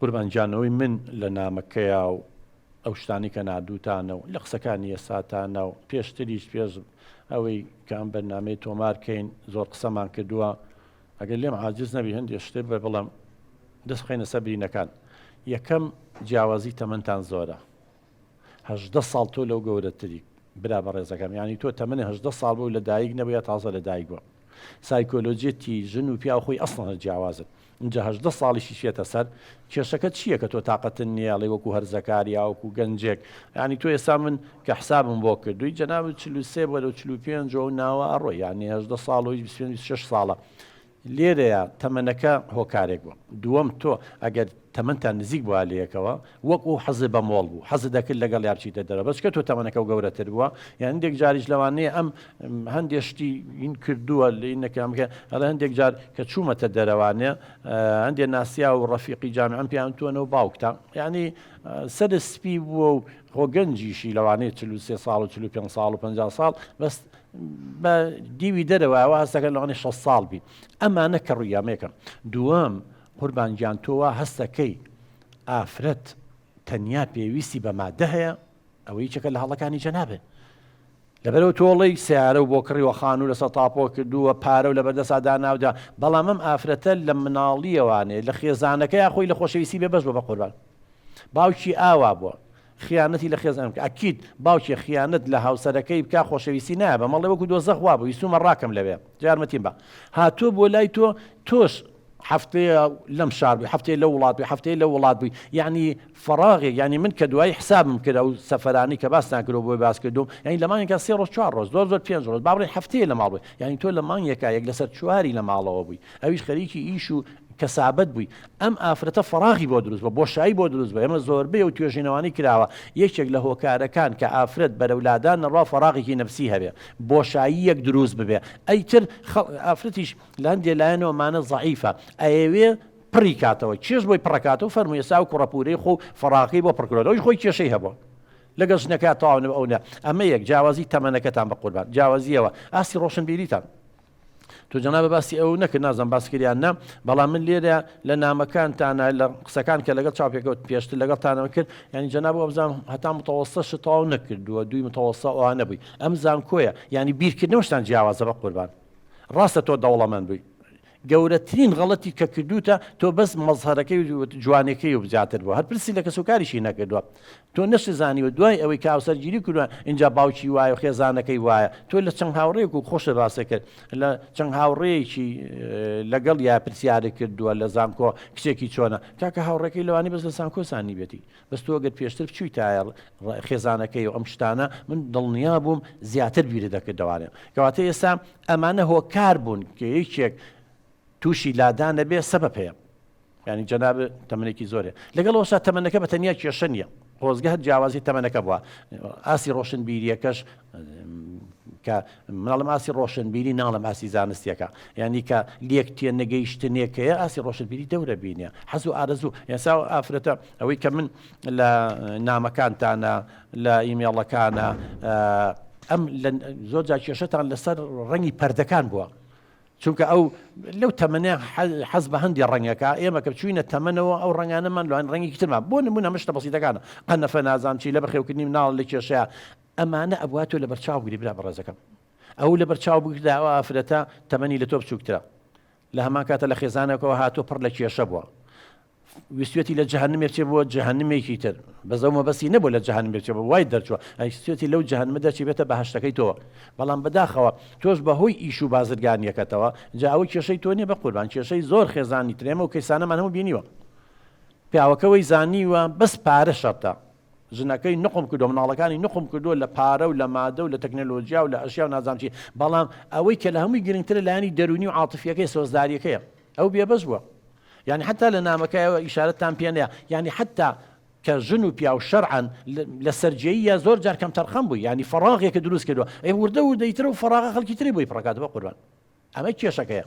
قوربان گیان ئەوەی من لە نامەکەیا و ئەو شتانەی کە ناردووتانە و لە قسەکانی ئێستاتانە و پێشتریش پێش ئەوەی کە ئەم بەرنامەیە تۆمار کەین زۆر قسەمان کردووە ئەگەر لێم عاجز نەبی هەندێ شتێ بە بڵێم دەست بخەینە سەر برینەکان یەکەم جیاوازی تەمەنتان زۆرە 18 ساڵ تۆ لەو گەورەتری برا بەڕێزەکەم یانی تۆ تەمەنی 18 ساڵ بوو لە دایک نەبوو یا تازە لە دایک بووە سایکۆلۆجیەتی ژن و پیاو خۆی ئەسڵەن هەر جیاوازن ئینجا 18 ساڵیشی چێتە سەر کێشەکە چییە کە تۆ تاقەتن نییە ئەڵێی وەکو هەرزەکار یا وەکو گەنجێک یانی تۆ ئێستا من کە حسابم بۆ کردووی جەنابت 43 بەرەو 45 ئەو ناوە ئەڕۆی یانی 18 ساڵ و 25 26 ساڵە لێرەیا تەمەنەکە هۆکارێک بووە. دووەم تۆ ئەگەر تەمەنتان نزیک بوایە لەیەکەوە وەک ئەو حەزت بە مۆڵ بوو حەزت دەکرد لەگەڵیا بچیتە دەرەوە بەس چکە تۆ تەمەنەکەو گەورەتر بووە یان هەندێک جاریش لەوانەیە ئەم هەندێ شتی این کردووە لێی نەکەم کە ئەڵێ هەندێک جار کە چوومەتە دەرەوانێ هەندێ ناسیاو و ڕەفیقی جامیعەم پێیان وتووەنەوە باوکتە یانی سەرت سپی بووە و خۆ گەنجیشی لەوانەیە 43 ساڵ و 45 ساڵ و 50 ساڵ بەس بە دیوی دەرەوە ئەوە هەستەکەن لەوانەیە 60 ساڵ بی ئەمانە کە ڕوویامەیەکە دووەم قوربان گیان تۆ وا هەستەکەی ئافرەت تەنیا پێویستی بە مادە هەیە ئەوە یەکێکە لە هەڵەکانی جەنابێ لەبەرەوە تۆڵەی سیارە و بۆ کڕیوە خانوو لەسەر تاپۆ کردووە پارە و لەبەردەسا داناودا بەڵام ئەم ئافرەتە لە مناڵیەوانێ لە خێزانەکەی خۆی لە خۆشەویستی بێ بەش بۆ بە قوربان باوکی ئاوا بووە خیانەتی لە خێزان بکە ئەکید باوکێ خیانەت لە هاوسەرەکەی بکا خۆشەویستی نایە بە مەڵێ وەکو دۆزەخ وابوو ویستومە ڕاکەم لەوێ جا یارمەتیم بە هاتووە بۆ لای تۆ تۆش هەفتەیە لەم شار بووی هەفتەیە لەو وڵات بووی هەفتەیە لەو وڵات بووی یعنی فەراغێک یعنی من کە دوایی حسابم کرد ئەو سەفەرانی کە باستان کرد و بۆی باس کردوم یعنی لە مانگێکا سێ ڕۆژ چوار ڕۆژ زۆر زۆر پێنج ڕۆژ با بڵێین هەفتەیە لە ماڵ بووی یعنی تۆ لە مانگێکا یەک لەسەر چواری لە ماڵەوە بووی ئەویش خەریکی ئیش و کەسابەت بووی ئەم ئافرەتە فەراغی بۆ دروست بووە، بۆشایی بۆ دروست بووە، ئێمە زۆربەی ئەو توێژینەوانەی کراوە یەکێک لە هۆکارەکان کە ئافرەت بەرەو لادان نەڕوا فەراغێکی نەفسی هەبێ، بۆشاییەک دروست ببێ، ئەیتر ئافرەتیش لە هەندێ لایەنەوە مانە زەعیفە ئەیەوێ پڕی کاتەوە، کێش بۆی پڕەکاتەوە، فەرموو ئێستا ئەو کوڕە پوورەی خۆ و فەراغەکەی بۆ پڕ کردووە، ئەویش خۆی کێشەی هەبووە لەگەڵ ژنەکەیا تەواو نەبوو ئەو نە، ئەمە یەک، جیاوازی تەمەنەکەتان بەقوربان، جیاوازییەوە ئاستی ڕۆشنبیریتان. تۆ جەنابت باسی ئەوە نەکرد نازانم باس کرد یان نا بەڵام من لێرە لە نامەکانتانە لە قسەکان کە لەگەڵ چاوپێکەوت پێشتر لەگەڵتانەوە کرد یعنی جەناب وابزانم هەتا متەوەسەش تەواو نەکردووە دووی متەوەسە ئەوانە بووی ئەم زانکۆیە یعنی بیرکردنەوەشتان جیاوازە بە قوربان ڕاستە تۆ دەوڵەمەند بووی گەورەترین غەڵەتی کە کردوتە تۆ بەس مەزهەرەکەی و جوانەکەی و زیاتر بووە هەر پرسی لە کەسوکاریشی نەکردووە تۆ نەشتزانیوە دوای ئەوەی کە هاوسەرگیری کردوە ئینجا باوکی وایە و خێزانەکەی وایە تۆ لە چەند هاوڕێیەک و خۆشت باست کرد لە چەند هاوڕێیەکی لەگەڵ یا پرسیارت کردووە لە زانکۆ کچێکی چۆنە کاکە هاوڕێکەی لەوانی بەس لە زانکۆ زانیبێتی بەس تۆ گەر پێشتر بچوویتایە خێزانەکەی و ئەم شتانە من دڵنیا بووم زیاتر بیرت دەکردەوانێ کەواتە ئێستا ئەمانە هۆکار بوون کە یەکێک تووشی لادان نەبێ سەبەب هەیە یانی جەنابت تەمەنێکی زۆرێ لەگەڵ ئەوسا تەمەنەکە بە تەنیا کێشە نییە خۆزگە هەر جیاوازی تەمەنەکە بووە ئاسی ڕۆشنبیریەکەش کە مناڵم ئاسی ڕۆشنبیری ناڵم ئاسی زانستیەکە یعنی کە لێک تێ نەگەیشتنێکەیە ئاسی ڕۆشنبیری دەورە بینێ حەز و ئارەزوو ئێسا و ئافرەتە ئەوەی کە من لە نامەکانتانە لە ئیمێڵەکانە ئەم زۆر جا کێشەتان لەسەر ڕەنگی پەردەکان بووە چونکە ئەو لەو تەمەنە حەز بە هەندێ ڕەنگەکە ئێمە کە بچوینە تەمەنەوە ئەو ڕەنگانەمان لەوان ڕەنگێکی ترمان بۆ نمونە ئەمە شتە بەسیتەکانە قەنەفە نازانم چی لە بەخێوکردنی مناڵ لە کێشەیە ئەمانە ئەبوا تۆ لەبەر چاو بگری برا بەڕێزەکەم ئەو لەبەر چاو بگردا ئەو ئافرەتە تەمەنی لە تۆ بچووکترە لە هەمان کاتە لە خێزانێکەوە هاتووە پڕ لە کێشە بووە ویستویەتی لە جەهەنمێ بچێ بۆ جەهەنمێکی تر بەس ئەو مەبەستی نەبوو لە جەهەنمێ بچێ بۆ وای دەرچووە ویستویەتی لەو جەهەنمە دەرچێ بێتە بەهەشتەکەی تۆ بەڵام بەداخەوە تۆش بە هۆی ئیش و بازرگانیەکەتەوە جا ئەوە کێشەی تۆ نییە بە قوربان کێشەی زۆر خێزانی تر ئێمە و کەیسانەمان هەموو بینیوە پیاوەکە وەی زانیوە بەس پارە شەرتە ژنەکەی نقم کردووە مناڵەکانی نقم کردووە لە پارە و لە مادە و لە تەکنەلۆجیا و لە ئەشیا و نازانم چی بەڵام ئەوەی کە لە هەمووی گرنگترە لایەنی دەروونی و عاتفیەکەی سۆزداریەکەیە ئەو بێبەش بووە یانی حەتا لە نامەکەیەوە ئیشارەتتان پێ نەیە یانی حەتا کە ژن و پیاو شەرعەن لە سەرجێییە زۆر جار کەمتەرخەم بووی یانی فەراغێکە دروست کردووە ئەی وردە وردە ئیتر ئەو فەراغە خەڵکی تری بۆی پڕەکاتەوە قوربان ئەمە کێشەکەیە.